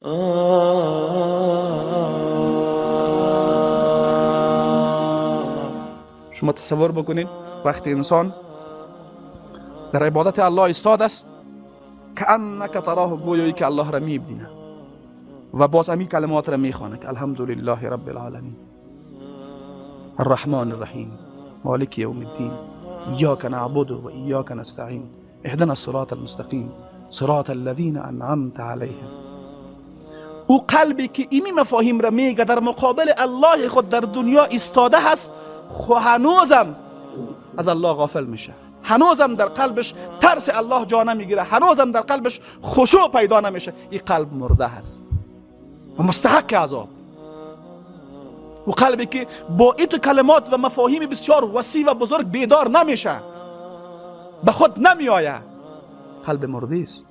شما تصور بکنید وقتی انسان در عبادت الله ایستاد است، کأنک تراه، گویایی که الله را میبینه و باز امی کلمات را میخوانه که الحمد لله رب العالمین الرحمن الرحیم مالک یوم الدین ایاک نعبد و ایاک نستعین اهدنا الصراط المستقیم صراط الذین انعمت علیهم. او قلبی که ایمی مفاهیم را میگه، در مقابل الله خود در دنیا ایستاده هست، خو هنوزم از الله غافل میشه، هنوزم در قلبش ترس الله جا نمیگیره، هنوزم در قلبش خشوع پیدا نمیشه، این قلب مرده هست و مستحق عذاب. و قلبی که با ایت کلمات و مفاهیم بسیار وسیع و بزرگ بیدار نمیشه، به خود نمیآید، قلب مرده است.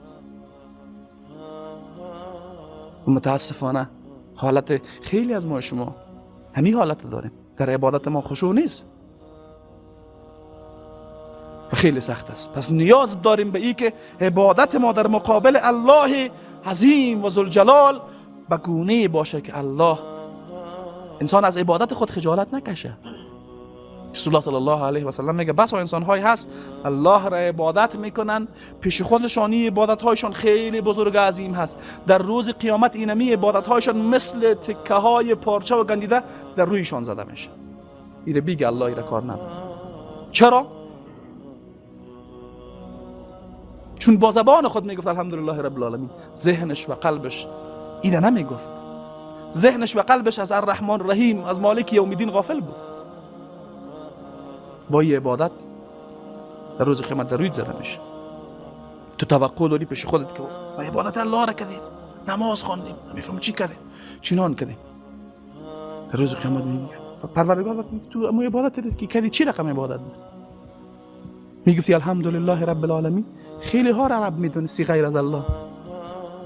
و متاسفانه حالت خیلی از ما شما همین حالت داریم، در عبادت ما خشوع نیست و خیلی سخت است. پس نیاز داریم به ای که عبادت ما در مقابل الله عظیم و ذوالجلال به گونه باشه که الله انسان از عبادت خود خجالت نکشه. رسول الله صلی الله علیه و سلم میگه بس انسان های هست الله را عبادت میکنن، پیش خودشان عبادت هایشان خیلی بزرگ عظیم هست، در روز قیامت اینمی عبادت هایشان مثل تکه های پارچه و گندیده در رویشان زده میشه. ایره بیگه الله ایره کار نداره. چرا؟ چون با زبان خود میگفت الحمدلله رب العالمین، ذهنش و قلبش اینه نمیگفت. ذهنش و قلبش از الرحمن الرحیم، از مالک یوم الدین غافل بود. با این عبادت در روز قیامت در رویت زده میشه. تو توقع داری پیش خودت که ما عبادت الله را کردیم، نماز خواندیم، نمیفهم چی کردیم، چنان کردیم، در روز قیامت میگی پروردگار تو امو عبادت که کردی چی رقم عبادت بود؟ میگفتی الحمدلله رب العالمین، خیلی ها را رب میدونستی غیر از الله.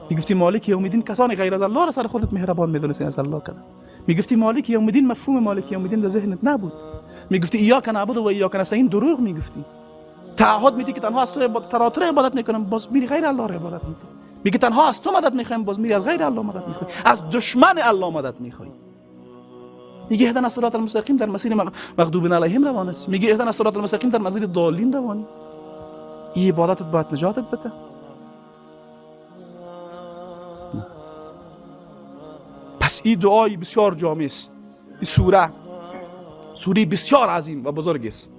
میگفتی مالک یوم الدین، کسانی غیر از الله را سر خودت مهربان میدونستی از الله کردن. میگفتی مالک یوم الدین، مفهوم مالک یوم الدین در ذهنت نبود. میگفتی ایاک نعبد و ایاک نستعین، دروغ میگفتی. تعهد میدی که تنها از تو تراتر عبادت میکنم، باز میری غیر الله را عبادت میکنی. میگی تنها از تو مدد میخوایم، باز میری از غیر الله مدد میخوای، از دشمن الله مدد میخوای. میگه اهدنا الصراط المستقیم، در مسیر مغضوب علیهم روان است. میگه اهدنا الصراط المستقیم، در مسیر ضالین روانی. این عبادتت باید نجاتت بده؟ نه. پس این دعای بسیار جامع است. این سوره سوره بسیار عظیم و بزرگ است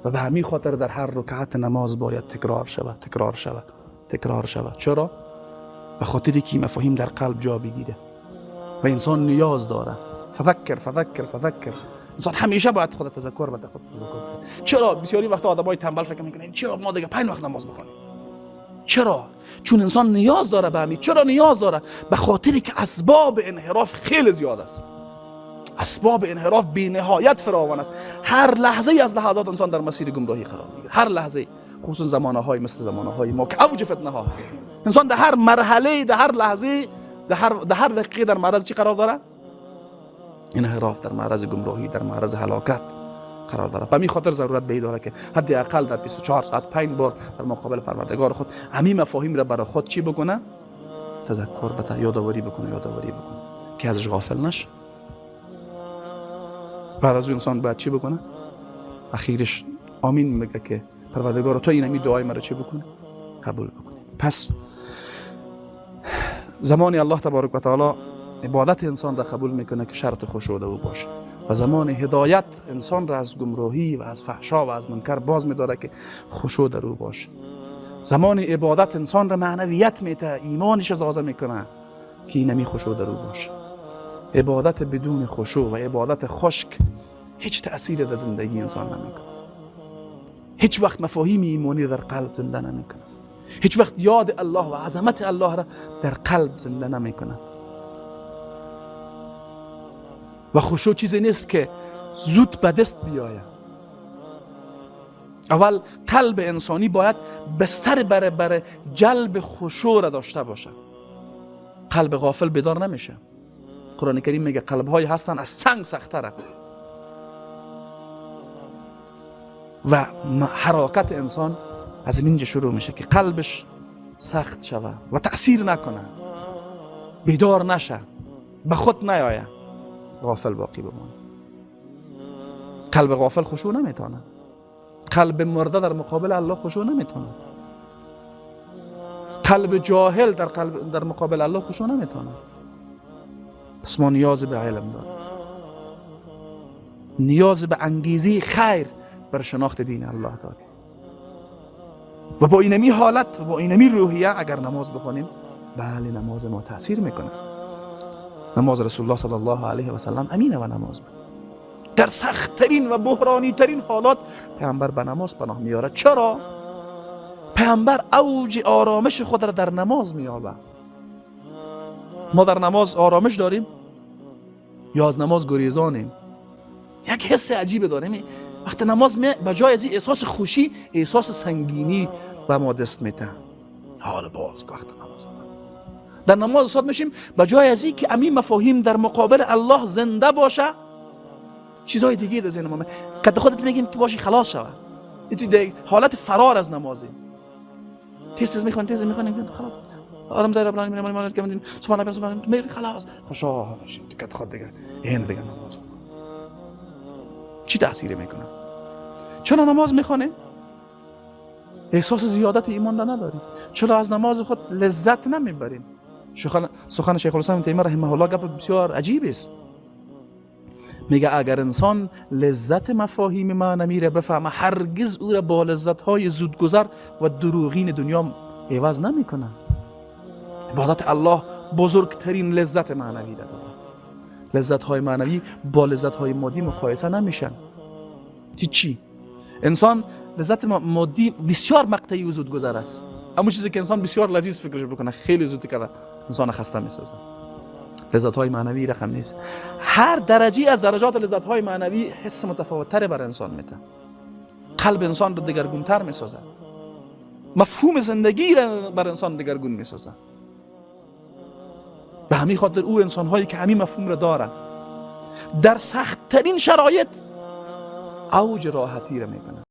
و به همین خاطر در هر رکعت نماز باید تکرار شود، تکرار شود، تکرار شود. چرا؟ به خاطر که مفاهیم در قلب جا بگیره و انسان نیاز داره. فذکر فذکر فذکر، انسان همیشه باید خود تذکر بده، خود تذکر بده. چرا بسیاری وقت آدمای تنبل فکر میکنن چرا ما دیگه 5 وقت نماز بخونیم؟ چرا؟ چون انسان نیاز داره به همین. چرا نیاز داره؟ به خاطری که اسباب انحراف خیلی زیاد است، اسباب انحراف بی نهایت فراوان است. هر لحظه از لحظات انسان در مسیر گمراهی قرار میگیره، هر لحظه، خصوصا زمانه های مثل زمانه های ما که اوج فتنه ها هست. انسان در هر مرحله، در هر لحظه، در هر دقیقه در معرض چی قرار داره؟ انحراف، در معرض گمراهی، در معرض هلاکت قرار داره. به همین خاطر ضرورت به داره که حداقل در 24 ساعت 5 بار در مقابل پروردگار خود همین مفاهیم را برای خود چی بکنه؟ تذکر بده، یادآوری بکنه، یادآوری بکنه که ازش غافل نشه. بعد از اون انسان باید چی بکنه؟ اخیرش آمین میگه که پروردگار تو این همین دعای مرا چی بکنه؟ قبول بکنه. پس زمانی الله تبارک و تعالی عبادت انسان را قبول میکنه که شرط خشوع او باشه و زمان هدایت انسان را از گمراهی و از فحشا و از منکر باز میداره که خشوع در او باشه. زمان عبادت انسان را معنویت میته، ایمانش ازازه میکنه که اینمی خشوع در او باشه. عبادت بدون خشوع و عبادت خشک هیچ تأثیر در زندگی انسان نمیکنه. هیچ وقت مفاهیم ایمانی در قلب زنده نمیکنه. هیچ وقت یاد الله و عظمت الله را در قلب زنده نمیکنه. و خشوع چیزی نیست که زود به دست بیاید. اول قلب انسانی باید بستر بر جلب خشوع را داشته باشه. قلب غافل بیدار نمیشه. قرآن کریم میگه قلب های هستن از سنگ سختره و حرکت انسان از اینجا شروع میشه که قلبش سخت شوه و تأثیر نکنه. بیدار نشه، به خود نیایه، غافل باقی بمانه. قلب غافل خشوع نمیتونه، قلب مرده در مقابل الله خشوع نمیتونه، قلب جاهل در مقابل الله خشوع نمیتونه. پس ما نیاز به علم داریم، نیاز به انگیزه خیر بر شناخت دین الله داریم و با اینمی حالت و با اینمی روحیه اگر نماز بخوانیم، بله، نماز ما تاثیر میکنه. نماز رسول الله صلی الله علیه و سلم امینه و نماز بود. در سختترین و بحرانی ترین حالات پیامبر به نماز پناه میاره. چرا؟ پیامبر اوج آرامش خود را در نماز مییابه. ما در نماز آرامش داریم یا از نماز گریزانیم؟ یک حس عجیب داریم وقتی نماز می به جای از احساس خوشی، احساس سنگینی به ما دست میده. حال باز وقت نماز در نماز استاد میشیم، به جای از که امی مفاهیم در مقابل الله زنده باشه، چیزای دیگه در ذهن ما که خودت میگیم که باشی خلاص شوه. این حالت فرار از نمازه. تیز تیز میخوان، تیز میخوان، خلاص آرام داره رب العالمین مالک یوم سبحان الله سبحان الله، خلاص خوشحال میشیم که خود دیگه این دیگه نماز چی تاثیر میکنه؟ چرا نماز میخوانیم احساس زیادت ایمان را نداریم؟ چرا از نماز خود لذت نمیبریم؟ سخن شیخ الاسلام تیمیه رحمه الله گپ بسیار عجیب است. میگه اگر انسان لذت مفاهیم معنوی را بفهمه، هرگز او را با لذت های زودگذر و دروغین دنیا عوض نمیکنه. عبادت الله بزرگترین لذت معنوی را داره. لذت های معنوی با لذت های مادی مقایسه نمیشن. چی؟ انسان لذت مادی بسیار مقطعی و زودگذر است. اما چیزی که انسان بسیار لذیذ فکرش بکنه، خیلی زود کده انسان خسته میسازه. لذت های معنوی رقم نیست. هر درجه از درجات لذت های معنوی حس متفاوت بر انسان میده، قلب انسان رو دگرگونتر میسازه، مفهوم زندگی را بر انسان دگرگون میسازه. به همین خاطر او انسان هایی که همین مفهوم را دارن، در سخت ترین شرایط اوج راحتی را میکنن.